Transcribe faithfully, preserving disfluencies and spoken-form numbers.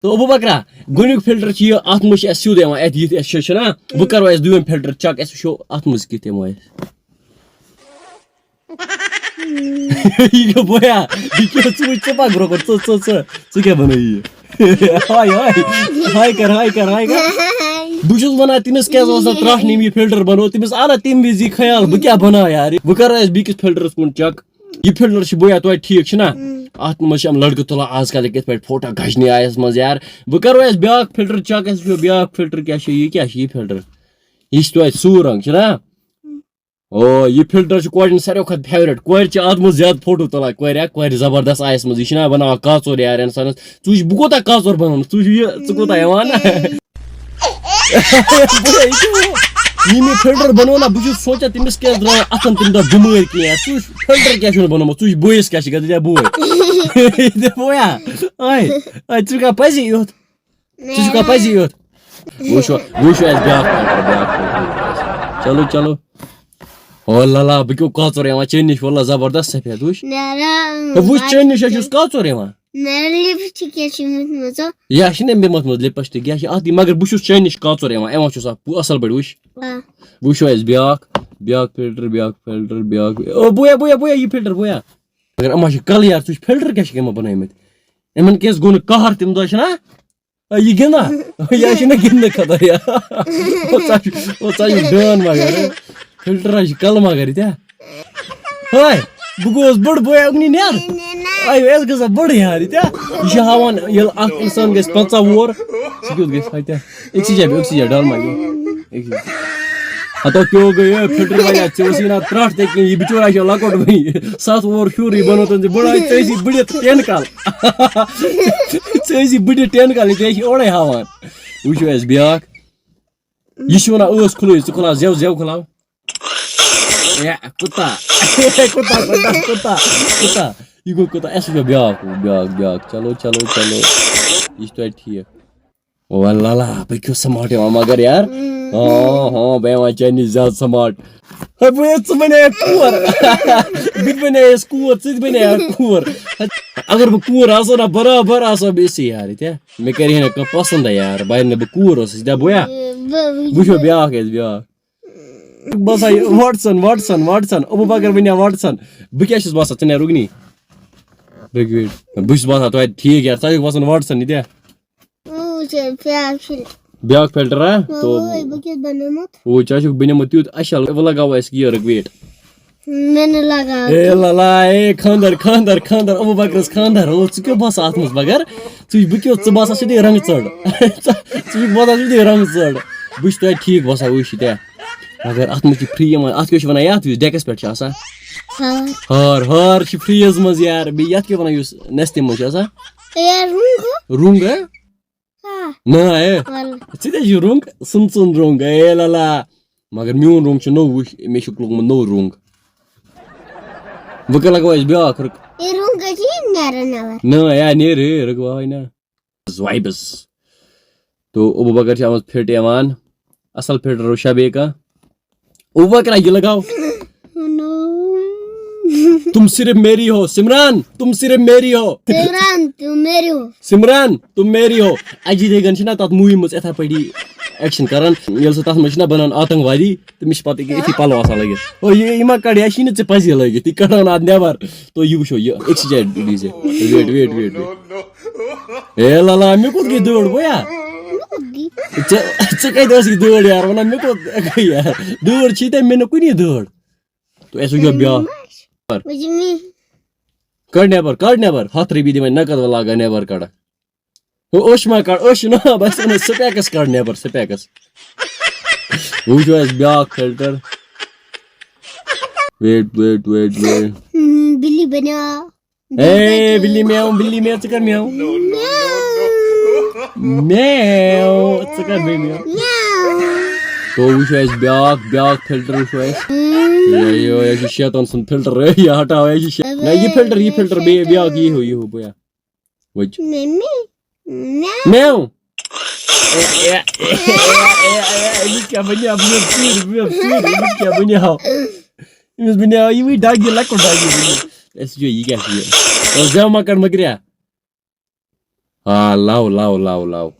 تہٕ ابو بکرا، گۄڈٕنیُک فلٹر چھُ یہِ، اَتھ منٛز چھِ اَسہِ سیوٚد یِوان اَتھِ، یِتھ اَسہِ چھُ چھُنہ، بہٕ کَرو اَسہِ دوٚیِم فلٹر چیک، اَسہِ وٕچھو اَتھ منٛز کیُتھ یِمو اَسہِ۔ یہِ گوٚو بویا، یہِ کیٛاہ ژٕ وٕچھ، ژٕ پَکھ برونٛہہ کُن، ژٕ، ژٕ، ژٕ، ژٕ کیٛاہ بَنٲوِو یہِ؟ ہاے، ہاے، ہاے کَر، ہاے کَر، ہاے کَر۔ بہٕ چھُس وَنان، تٔمِس کیٛازِ اوس نہٕ ترٛٹھ نیٚمہِ یہِ فلٹر بَنوو؟ تٔمِس آو نہ تَمہِ وِزِ یہِ خیال، بہٕ کیٛاہ بَناو یار؟ بہٕ کَرٕ اَسہِ بیٚکِس فلٹرَس کُن چیک۔ یہِ فلٹر چھُ بویا توتہِ ٹھیٖک چھُنہ؟ اَتھ منٛز چھِ یِم لٔڑکہٕ تُلان آز کَل یِتھ پٲٹھۍ فوٹو گَجنہِ آیَس منٛز یار۔ بہٕ کَرو اَسہِ بیٛاکھ فلٹر چیک، اَسہِ وٕچھو بیٛاکھ فلٹر کیٛاہ چھُ، یہِ کیٛاہ چھُ یہِ فلٹر؟ یہِ چھُ توتہِ سوٗر رنٛگ، چھُنہ؟ او، یہِ فلٹر چھُ کورٮ۪ن ساروٕے کھۄتہٕ فیورٹ۔ کورِ چھِ اَتھ منٛز زیادٕ فوٹو تُلان، کورِ، ہا، کورِ زبردست آیَس منٛز۔ یہِ چھُنہ بَناوان کاژور یار اِنسانَس۔ ژٕ وٕچھ، بہٕ کوٗتاہ کاژور بَناوَن، ژٕ وٕچھ یہِ، ژٕ کوٗتاہ یِوان۔ بہٕ یہِ چھُ، ییٚمۍ یہِ فلٹر بَنوو نہ، بہٕ چھُس سونٛچان، تٔمِس کیٛازِ درٛاو اَتھَن تَمہِ دۄہ بٮ۪مٲرۍ کینٛہہ؟ سُہ فلٹر کیٛاہ چھُنہٕ بَنومُت؟ ژٕ وٕچھ بٲیِس کیٛاہ چھِ گژھان، ژےٚ بوے۔ یہِ دِ بویا، آے، آے، ژٕ چھُکھ پَزی یُتھ؟ ژٕ چھُکھا پَزی یُتھ؟ وٕچھو، وٕچھو اَسہِ بیٛاکھ فلٹر، بیٛاکھ فلٹر۔ چلو، چلو۔ او لالا، بہٕ کیٛاہ کاژُر یِوان ژےٚ نِش، واللہ زبردست سفید، وٕچھ۔ نیرا، وٕچھ، ژےٚ نِش ہا چھُس کاژُر یِوان۔ نیرا، لِپسٹِک کیٛاہ چھِ مےٚ مٔتھمٕژ؟ یہِ ہا چھِ نہ مےٚ مٔتھمٕژ لِپسٹِک، یہِ ہا چھِ اَتھ، مگر بہٕ چھُس ژےٚ نِش کاژُر یِوان، یِوان چھُس اَتھ پوٗ-، اَصٕل پٲٹھۍ، وٕچھ۔ آ۔ وٕچھو اَسہِ بیٛاکھ، بیٛاکھ فلٹر، بیٛاکھ فلٹر، بیٛاکھ۔ او بویا، بویا، بویا، یہِ فلٹر، بویا۔ مگر یِم ہا چھِ کَلہٕ یار، ژٕ وٕچھ فلٹر کیٛاہ چھِ یِمو بَنٲومٕتۍ؟ یِمَن کیٛازِ گوٚو نہٕ قہر تَمہِ دۄہ، چھُنہ؟ اے، یہِ گِنٛدان؟ یہِ ہا چھُنہ گِنٛدنہٕ خٲطرٕ یہِ۔ او ژٕ ہا چھُکھ، او ژٕ ہا چھُکھ ڈٲن مگر۔ فلٹر ہا چھِ کَلہٕ مگر یہِ تہِ۔ ہے، بہٕ گوٚوُس بٔڑ بوے، اُکنی نیر۔ اے، یہِ ٲس گژھان بٔڑ یار یہِ تہِ۔ یہِ چھِ ہاوان، ییٚلہِ اَکھ اِنسان گژھِ پنٛژاہ وُہُر، سُہ کیُتھ گژھِ ہا تہِ۔ أکسٕے جایہِ بیٚہہ، أکسٕے جایہِ، ڈَل ما گٔے؟ أکسٕے جایہِ۔ ہتو کیٛاہ گٔے، اے، فلٹر والا، ژےٚ اوسُے نہ ترٛٹھ تہِ کِہیٖنۍ، یہِ بِچور آسہِ ہا لۄکُٹ وۄنۍ۔ ستھ وُہُر شُر، یہِ بنوو تٔمۍ ژٕ بٔڑ، ژےٚ ٲسی بٕڈِتھ ٹٮ۪ن کال۔ ژےٚ ٲسی بٕڈِتھ ٹٮ۪ن کال، یہِ ژےٚ ٲسی اورَے ہاوان۔ وٕچھِو اَسہِ بیٛاکھ۔ یہِ چھُ وَنان ٲس کھُلٲیِو، ژٕ کھُلاو زٮ۪و، زٮ۪و کھُلاو۔ اے، کوٗتاہ؟ کوٗتاہ، کوٗتاہ، کوٗتاہ، کوٗتاہ؟ یہِ گوٚو کوٗتاہ؟ اَسہِ وٕچھو بیٛاکھ، بیٛاکھ، بیٛاکھ۔ چلو، چلو، چلو۔ یہِ چھُ توتہِ ٹھیٖک۔ واللہ، بہٕ کیُتھ سمارٹ یِوان مگر یار۔ ہاں، ہاں، بہٕ یِوان ژےٚ نِش زیادٕ سمارٹ۔ ہے، بہٕ ہے، ژٕ بنیٛاکھ کوٗر۔ بہٕ تہِ بنیٛاس کوٗر، ژٕ تہِ بنیٛاکھ کوٗر۔ اگر بہٕ کوٗر آسہٕ ہا نا، برابر آسہٕ ہا بہٕ أسی یار، ییٚتہِ۔ مےٚ کرِ ہے نہٕ کانٛہہ پسنٛد یار، بہٕ نہٕ بہٕ کوٗر اوسُس، ییٚتہِ بہٕ یا۔ بہٕ وٕچھو بیٛاکھ آسہِ بیٛاکھ۔ باسان یہِ واٹسن، واٹسن، واٹسن، ابو بکر بنیٛا واٹسن۔ بہٕ کیٛاہ چھُس باسان، ژٕ نے رُکنی؟ رُکہِ wait۔ بہٕ چھُس باسان توتہِ ٹھیٖک یار، ژٕ چھُکھ باسان واٹسن ییٚتہِ۔ وٕچھ، بیٛاکھ فِلٹر۔ بیٛاکھ فلٹر، ہا؟ تو وۄنۍ بہٕ کیٛاہ بنومُت؟ وۄنۍ ژےٚ چھُکھ بنیومُت تیُتھ اَصٕل، وۄنۍ لگاوو أسۍ gear wait۔ مےٚ نہٕ لگاو۔ اے لالا، اے خانٛدر، خانٛدر، خانٛدر، ابو بکرس خانٛدر۔ او، ژٕ کیٛاہ باسان اَتھ منٛز مگر؟ ژٕ وٕچھ، بہٕ کیٛاہ، ژٕ باسان سیوٚدُے رنٛگ ژٔڑ۔ ژٕ، ژٕ چھُکھ باسان سیوٚدُے رنٛگ ژٔڑ۔ بہٕ چھُس توتہِ ٹھیٖک باسان، وٕچھ یہِ تہِ۔ مگر اَتھ منٛز چھِ free یِوان، اَتھ کیٛاہ چھِ وَنان یَتھ، یُس deckس پٮ۪ٹھ چھِ آسان؟ ہار۔ ہار، ہار چھِ freeیَس منٛز یار، بیٚیہِ یَتھ کیٛاہ وَنان یُس نٮ۪ستہِ منٛز چھِ آسان؟ اے، رُنٛگ۔ رُنٛگ، ہا؟ ہا۔ نہ، اے۔ وَلہٕ۔ ژٕ تہِ چھِ رُنٛگ، سُن سُن رُنٛگ، اے لالا۔ مگر میون رُنٛگ چھُ نوٚو، وٕچھ، مےٚ چھُکھ لوٚگمُت نوٚو رُنٛگ۔ وۄنۍ کَر لَگاوو أسۍ بیٛاکھ رُک؟ اے، رُنٛگ گژھِ یہِ نیرُن نٮ۪بر۔ نہ، یا نیرِ، رُکاوٕے نہ۔ Vibes۔ تو ابو بکر چھِ آمٕژ فِٹ یِوان۔ اَصٕل فِٹ روز شبے کا۔ ابو بکرا، یہِ لگاو۔ نو۔ تم صرف میری ہو، سمران، تم صرف میری ہو۔ سمران، تم میری ہو۔ سمران، تم میری ہو۔ اجے دیوگن چھِ نہ تَتھ موٗوی منٛز یِتھَے پٲٹھی action کران، ییٚلہِ سُہ تَتھ منٛز چھِ نہ بنان آتنکوادی، تٔمِس چھِ پَتہٕ ییٚکیٛاہ أتھی پَلو آسان لٲگِتھ۔ او، یہِ، یہِ ما کَڑِ، اَسہِ چھِی نہٕ ژےٚ پَزی لٲگِتھ، یہِ کَڑان اَتھ نٮ۪بر۔ تو یہِ وٕچھو، یہِ أکسٕے جایہِ دیٖزِ۔ Wait، wait، wait، wait۔ اے لالا، مےٚ کوٚت گٔے دٲڑ، بویا؟ مےٚ کوٚت گٔے؟ ژےٚ، ژےٚ کَتہِ ٲسٕے دٲڑ یار؟ وَنان مےٚ کوٚت گٔے یار؟ دٲڑ چھی تۄہہِ، مےٚ نہٕ کُنی دٲڑ۔ تو اَسہِ وٕچھو بیٛاکھ۔ وٕچھ مےٚ۔ کَڑ نٮ۪بر، کَڑ نٮ۪بر۔ ہَتھ رۄپیہِ دِمَے نقد، وَلہٕ لاگا نٮ۪بر کَڑَکھ۔ ہُہ أچھ ما کَڑ، أچھ نہ، بَس وَنان specs کَڑ نٮ۪بر، specs۔ وٕچھو اَسہِ بیٛاکھ filter. Wait، wait، wait، wait۔ ہم، بِلی بَنیو۔ اے، بِلی میو، بِلی میو، ژٕ کَر میو۔ میو۔ میو، ژٕ کَر بیٚیہِ میو۔ میو۔ تو وٕچھو اَسہِ بیٛاکھ، بیٛاکھ فِلٹر وٕچھو اَسہِ۔ ہم۔ یہِ، یہِ، یہِ چھُ شیطان سُنٛد فِلٹر، یہِ ہٹاو، یہِ چھُ شے-، نہ، یہِ فِلٹر، یہِ فِلٹر، بیٚیہِ بیٛاکھ، یہِ ہیوٗ، یہِ ہیوٗ، بویا۔ وٕچھ۔ Mummy. Mu. Mu. A, A, A, A, A, A, أمِس کیٛاہ بَنیو؟ میو ژوٗر، میو ژوٗر، أمِس کیٛاہ بَنیو؟ أمِس بَنیو یِمٕے ڈاگی، لۄکُٹ ڈاگی بَنیو۔ أسۍ وٕچھو یہِ کیٛاہ چھُ یہِ۔ او زٮ۪و مۄکَر مۄکریا۔ آ، لو، لو، لو، لو۔